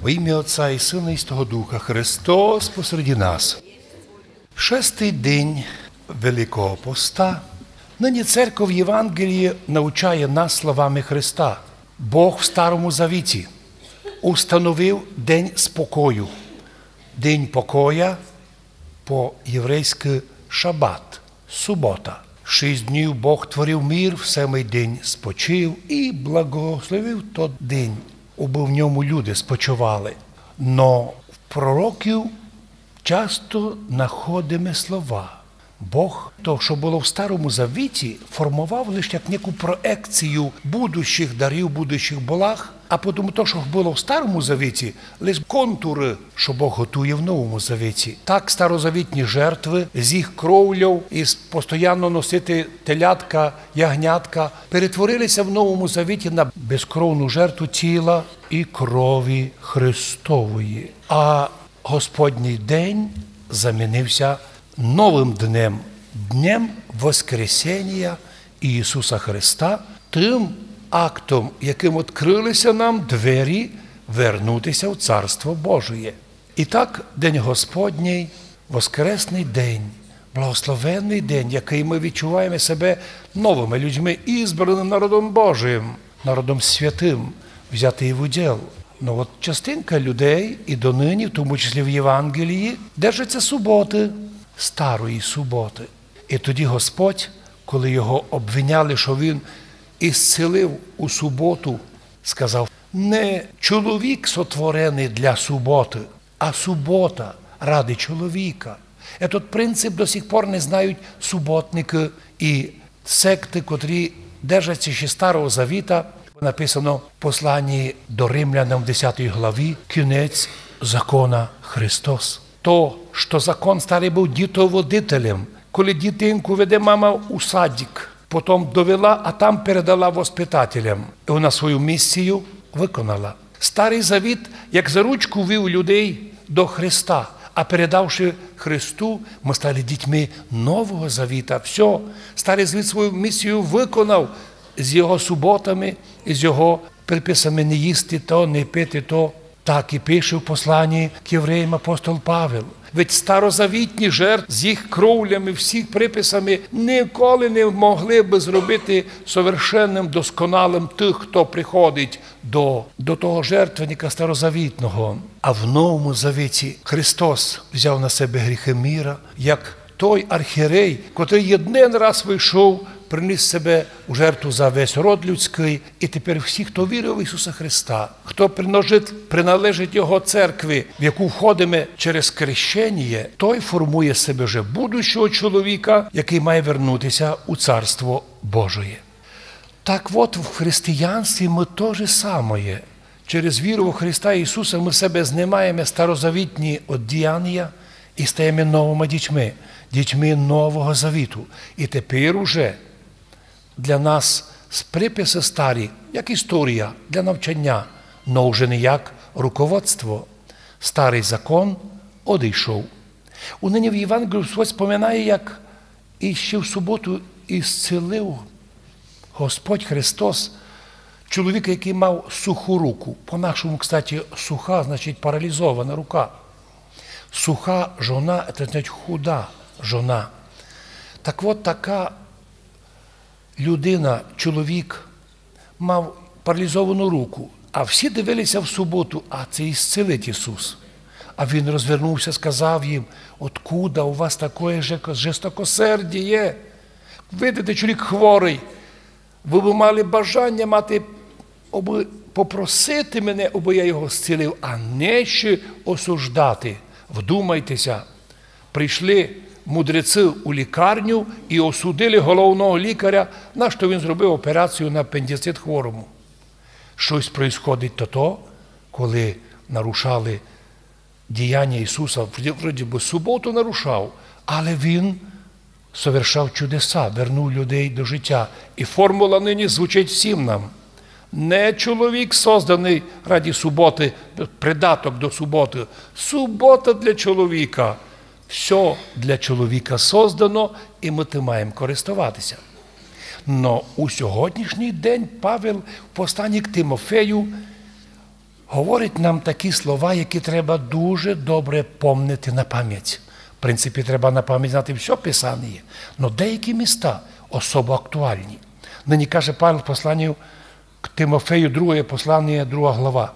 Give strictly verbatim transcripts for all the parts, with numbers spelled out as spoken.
Во имя Отца и Сына и Святого Духа. Христос посреди нас. Шестый день Великого Поста. Нині церква в Євангелії навчає нас словами Христа. Бог в Старому Завіті установив день спокою. День покоя по-єврейськи шабат, субота. Шість днів Бог творив мир, в семый день спочив и благословив тот день, убы в ньому люди спочивали. Но в пророків часто находиме слова. Бог то, што было в Старому Завіті, формовав лише як неку проекцію будущих дарів, будущих благ, а потому то, што было в Старому Завіті, лише контуры, што Бог готує в Новому Завіті. Так старозавітні жертвы з їх кровлёв, из постоянно носити телятка, ягнятка, перетворили ся в Новому Завіті на безкровну жертву тіла и крові Христової. А Господній день замінив ся новым днем, днем Воскресенія Ісуса Христа, тым актом, якым открыли ся нам двері вернути ся в Царство Божоє. І так, День Господній, Воскресный день, благословенный день, якый мы відчуваєме себе новыми людьми, избраным народом Божым, народом святым, взятый в уділ. Но от частинка людей і донині, в тому числі в Євангелії, держать ся суботы, старої суботы. І тоді Господь, коли його обвиняли, што він исцілив у суботу, сказав: «Не чоловік сотвореный для суботы, а субота ради чоловіка». Этот принцип до сих пор не знають суботникы і секты, котрі держать ся ще Старого Завіта. Написано в посланні до Римлянам в десятій главі: «Кінець закона Христос». То, што закон старый быв дітоводителем, коли дітинку веде мама у садик, потом довела, а там передала воспитателям. І вона свою місію виконала. Старый Завіт як за ручку вів людей до Христа, а передавши Христу, мы стали дітьми Нового Завіта. Всьо, Старый Завіт свою місію виконав з його суботами, з його приписами не їсти то, не пити то. Так і пише в посланні к євреям апостол Павел. Ведь старозавітні жертвы з їх кровлями, всіх приписами ніколи не могли бы зробити совершенным, досконалым тых, хто приходить до, до того жертвенника старозавітного. А в Новому Завіті Христос взяв на себе гріхы міра, як той архієрей, котрый єден раз вийшов, приніс себе у жертву за весь род людськый, і тепер всі, хто вірив в Ісуса Христа, хто приналежить, приналежить Його церкві, в яку входиме через крещеніє, той формує себе вже будущого чоловіка, якый має вернути ся у Царство Божоє. Так от, в християнстві мы то же самоє. Через віру во Христа Ісуса мы себе знимаєме старозавітні одіяння і стаєме новыма дітьми, дітьми Нового Завіту. І тепер уже для нас с-, приписы старі, як історія, для навчання, но вже не як руководство. Старый закон одійшов. Унині в Євангелію Господь споминає, як іщи в суботу исцілив Господь Христос чоловіка, якый мав суху руку. По-нашому, кстати, суха, значить, паралізована рука. Суха жона, це значить худа жона. Так от, така людина, чоловік, мав паралізовану руку, а всі дивили ся в суботу, а ци исцілить Ісус. А Він розвернув ся, сказав їм: «Откуда у вас такоє же-, жестокосердіє? Видите, чоловік хворый. Вы бы мали бажаня мати, обы попросити мене, обы я його зцілив, а не ще осуждати». Вдумайте ся, прийшли мудреці у лікарню і осудили головного лікаря, нашто він зробив операцію на апендицит хворому. Штось происходить тото, коли нарушали діяння Ісуса, вроді, вроді бы суботу нарушав, але Він совершав чудеса, вернув людей до життя. І формула нині звучить всім нам. Не чоловік созданый ради суботы, придаток до суботы. Субота для чоловіка. Всьо для чоловіка создано, і мы тым маєме користовати ся. Но у сьогоднішній день Павел в посланні к Тимофею говорить нам такі слова, які треба дуже добре помнити на память. В принципі, треба на память знати всьо Писаніє, но деякі міста особо актуальні. Нині каже Павел в посланню к Тимофею, друге посланіє, друга глава.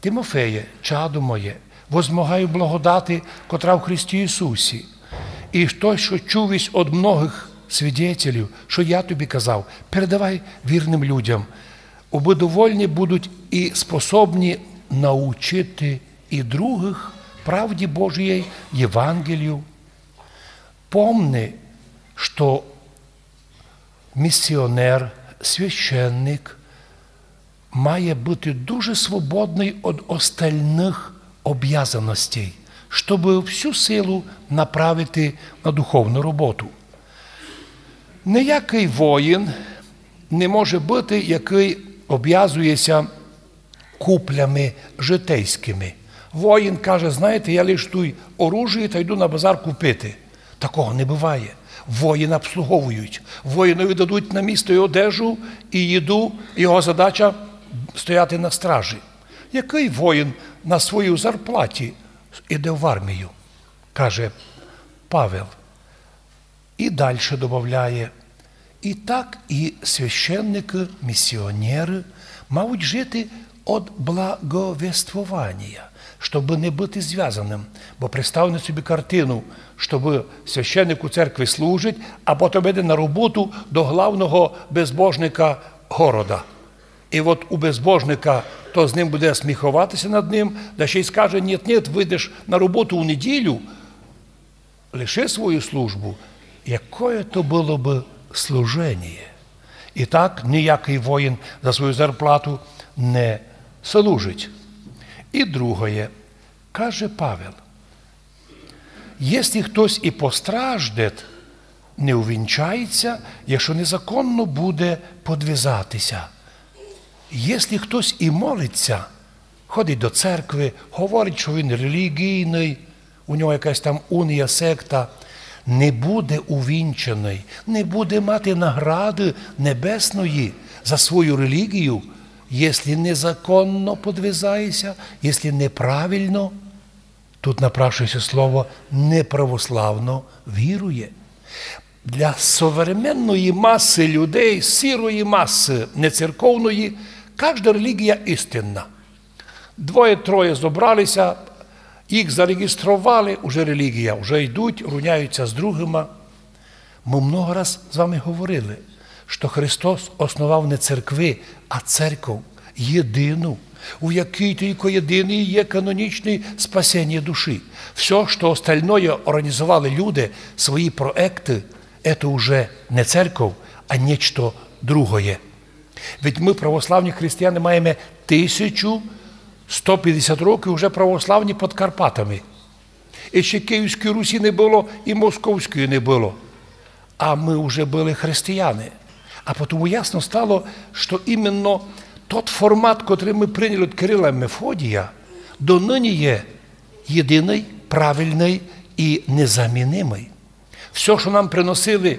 Тимофеє, чадо моє, возмогаю благодати, котра в Христі Ісусі, і то, што чув єсь од многых свидетелів, што я тобі казав, передавай вірным людям, убы довольні будуть і способні научити і другых правді Божій, Євангелію. Помни, што місіонер, священник має быти дуже свободный од остальных обязаностей, штобы всю силу направити на духовну роботу. Ниякый воїн не може быти, якый обязує ся куплями житейськыми. Воїн каже: «Знаєте, я лиш туй оружіє та йду на базар купити». Такого не быває. Воїна обслуговують. Воїнові дадуть на місто і одежу, і їду. Його задача — стояти на стражі. Якый воїн на своїй зарплаті іде в армію? Каже Павел. І дальше добавляє: «І так і священникы, місіонеры мають жити од благовествованія, штобы не быти звязаным». Бо представте собі картину, штобы священник у церкви служить, а потім іде на роботу до главного безбожника города. І от у безбожника, то з ним буде сміховати ся над ним, да ще й скаже: «Нєт, нєт, выйдеш на роботу у неділю, лиши свою службу». Якоє то было бы служеніє! І так ниякый воїн за свою зарплату не служить. І другоє, каже Павел: «Єсли хтось і постраждет, не увінчається, якщо незаконно буде подвязати ся». Єсли хтось і молить ся, ходить до церкви, говорить, што він релігійный, у нього якась там унія, секта, не буде увінчаный, не буде мати награды небесної за свою релігію, єсли незаконно подвязає ся, єсли неправильно, тут напрашує ся слово, неправославно вірує. Для современної масы людей, сірої масы нецерковної, кажда релігія істинна. Двоє-троє зобрали ся, їх зареєстровали, уже релігія, уже йдуть, руняють ся з другыма. Мы много раз з вами говорили, што Христос основав не церкви, а церков єдину, у якій тілько єдиный є канонічный спасеніє душі. Всьо, што остальноє орґанізовали люди, свої проекты, ето уже не церков, а нєчто другоє. Ведь мы, православні християни, маєме тисячу сто пятдесят років уже православні під Карпатами. І ще Київської Русі не было, і Московської не было. А мы уже были християни. А потому ясно стало, што іменно тот формат, котрый мы прийняли од Кирила і Мефодія, доныні є єдиный, правильный і незамінимый. Всьо, што нам приносили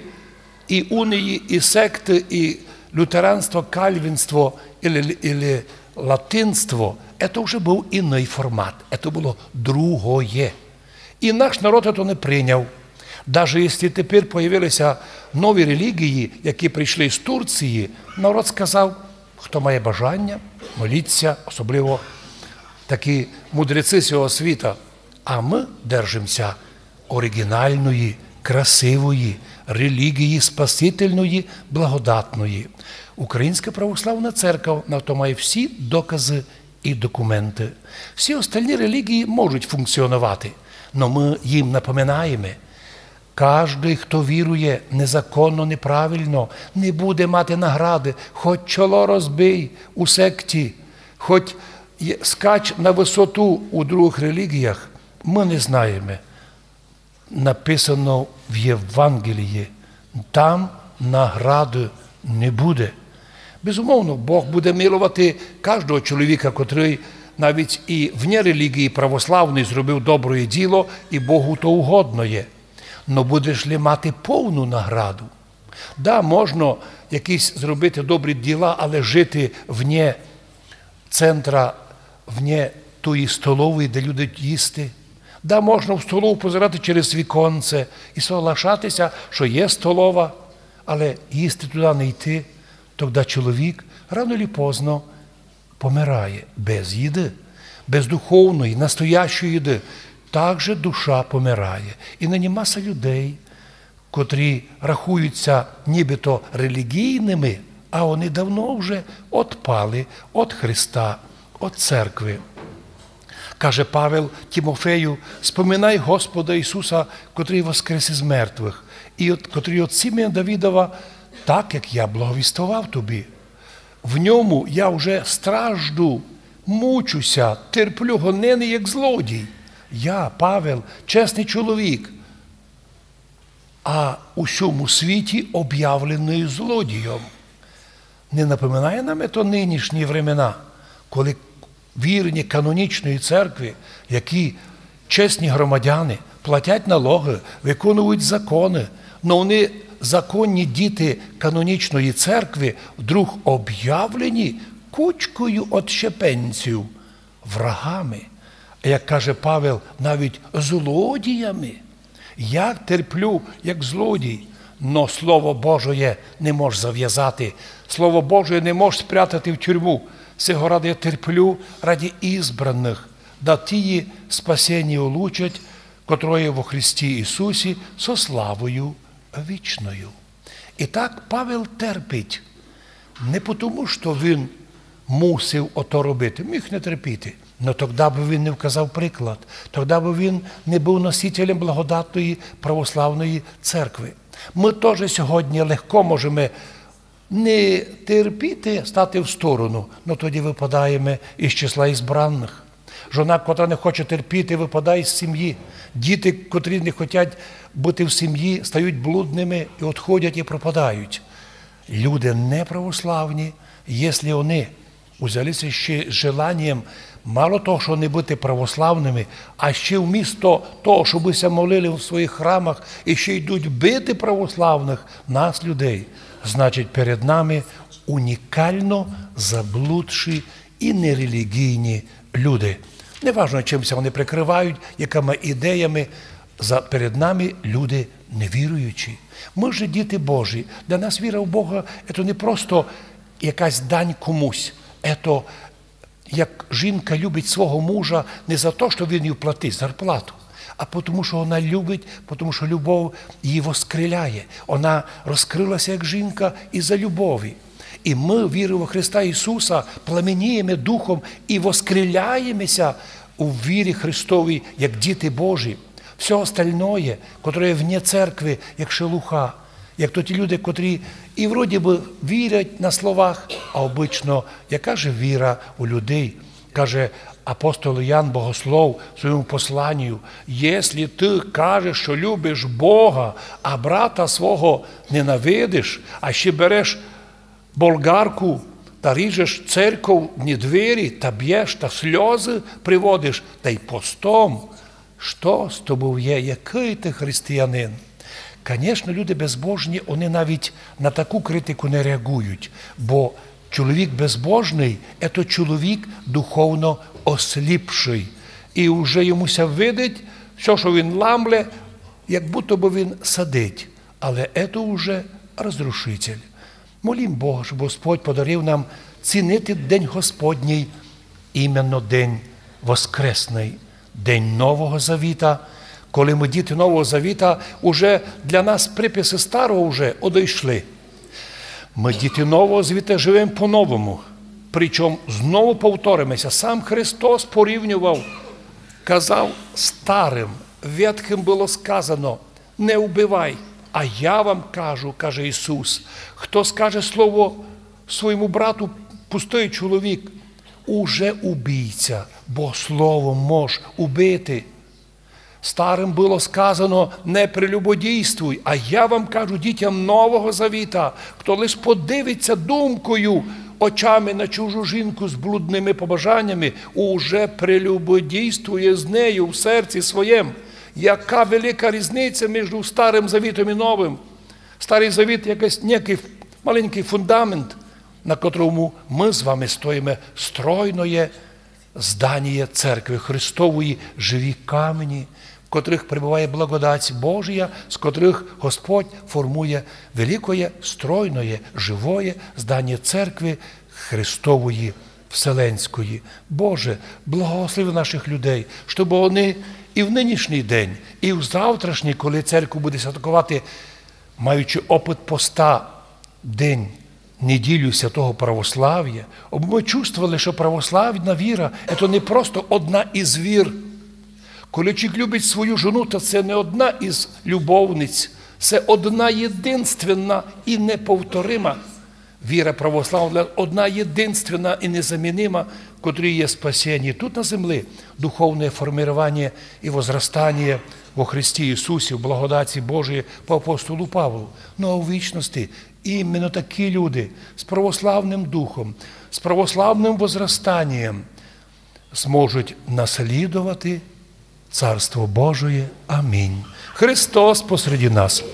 і унії, і секты, і лютеранство, кальвінство, ілі, ілі латинство, ето вже быв іный формат, ето было другоє. І наш народ ето не прийняв. Даже єсли тепер появили ся нові релігії, які прийшли з Турції, народ сказав: «Хто має бажаня, моліть ся», особливо такі мудреці сього світа. А мы держим ся оріґінальної, красивої релігії, спасительної, благодатної. Українська православна церква на то має всі доказы і документы. Всі остальні релігії можуть функціонувати, но мы їм напоминаєме: каждый, хто вірує незаконно, неправильно, не буде мати награды, хоть чоло розбий у секті, хоть є-, скач на высоту у другых релігіях. Мы не знаєме. Написано в Євангелії: там награды не буде. Безумовно, Бог буде миловати каждого чоловіка, котрый навіть і вне релігії православної зробив доброє діло, і Богу то угодно є. Но будеш ли мати повну награду? Да, можна якісь зробити добрі діла, але жити вне центра вне тої столової, де люди їсти. Да, можна в столову позирати через віконце і соглашати ся, што є столова, але їсти туды не йти. Тогда чоловік рано или поздно помирає без їды, без духовної, настоящої їды. Так же душа помирає. І нині маса людей, котрі рахують ся нібито релігійными, а они давно вже отпали од Христа, од церкви. Каже Павел Тимофею: «Споминай Господа Ісуса, котрый воскрес из мертвых, і от, котрый от сімени Давидова, так як я благовіствовав тобі. В ньому я вже стражду, мучу ся, терплю гонены як злодій. Я, Павел, чесный чоловік, а у сьому світі обявленый злодійом». Не напоминає нам ето нынішні времена, коли вірні канонічної церкви, які чесні громадяни, платять налоги, виконують закони, но они, законні діти канонічної церкви, вдруг обявлені кучкою отщепенців, врагами, а як каже Павел, навіть злодіями. Я терплю як злодій, но Слово Божоє не мож завязати. Слово Божоє не мож спрятати в тюрму. Сього ради я терплю ради избраных, да тії спасеніє улучать, котроє во Христі Ісусі со славою вічною. І так Павел терпить не потому, што він мусив ото робити, міг не терпіти. Но тогда бы він не вказав приклад, тогда бы він не быв носителем благодатної православної церкви. Мы тоже сьогодні легко можеме не терпіти, стати в сторону, но тоді выпадаєме из числа избраных. Жона, котра не хоче терпіти, выпадає з сімї. Діти, котрі не хотять быти в сімї, стають блудными і одходять і пропадають. Люди неправославні, если они узяли ся ще з желанієм мало того, што не быти православными, а ще вмісто того, штобы ся молили в своїх храмах, і ще йдуть бити православных, нас, людей, значить, перед нами унікално заблудші і нерелігійні люди. Неважно, чим ся они прикрывають, якыми ідеями, за, перед нами люди невіруючі. Мы же діти Божі. Для нас віра в Бога — це не просто якась дань комусь. Це як жінка любить свого мужа не за то, што він їй платить зарплату, а потому, што она любить, потому, што любов її воскреляє. Она розкрыла ся як жінка из-за любові. І мы, вірою во Христа Ісуса, пламенієме духом і воскреляєме ся у вірі Христовій, як діти Божі. Всьо остальноє, котре є вне церкви, як шелуха, як то ті люди, котрі і вроді бы вірять на словах, а обычно яка же віра у людей? Каже апостол Ян Богослов в своєму посланію: «Если ты кажеш, што любиш Бога, а брата свого ненавидиш, а ще береш болгарку та ріжеш церковні двері, та бєш, та сльозы приводиш, та й постом, што з тобов є? Якый ты християнин?» Конечно, люди безбожні, они навіть на таку критику не реагують, бо чоловік безбожный — це чоловік духовно осліпшый. І вже йому ся видить, всьо, што він ламле, як будто бы він садить. Але це вже розрушитель. Молім Бога, щоб Господь подарив нам цінити День Господній, іменно День Воскресный, День Нового Завіта, коли мы, діти Нового Завіта, уже для нас приписи Старого вже одойшли. Мы, діти Нового Завіта, живеме по-новому. Причому знову повториме ся, сам Христос порівнював, казав: «Старым, ветхым было сказано: не убивай. А я вам кажу, — каже Ісус, — хто скаже слово своєму брату, пустый чоловік, уже убійця, бо словом мож убити. Старым было сказано: не прелюбодійствуй. А я вам кажу, дітям Нового Завіта, хто лиш подивиться думкою, очами на чужу жінку з блудными побажаннями, уже прелюбодійствує з нею в серці своєм». Яка велика різниця між Старым Завітом і Новым! Старый Завіт — якийсь некий маленький фундамент, на котрому мы з вами стоїме, стройноє Здание церкви Христової живі камені, в котрых пребыває благодать Божія, з котрых Господь формує великоє, стройноє, живоє здание церкви Христової Вселенської. Боже, благослови наших людей, щоб вони і в нынішній день, і в завтрашній, коли церква буде святковати, маючи опыт поста, день, неділю святого православія, обы мы чувствовали, што православна віра — це не просто одна із вір. Коли чоловік любить свою жону, то це не одна із любовниць, це одна єдинственна і неповторима віра православна, одна єдинственна і незамінима, в котрій є спасеніє тут на землі, духовне формирование і возрастание во Христі Ісусі, в благодаті Божої по апостолу Павлу. Ну а у вічности іменно такі люди з православним духом, з православним возрастанієм зможуть наслідовати Царство Божоє. Амінь. Христос посреди нас.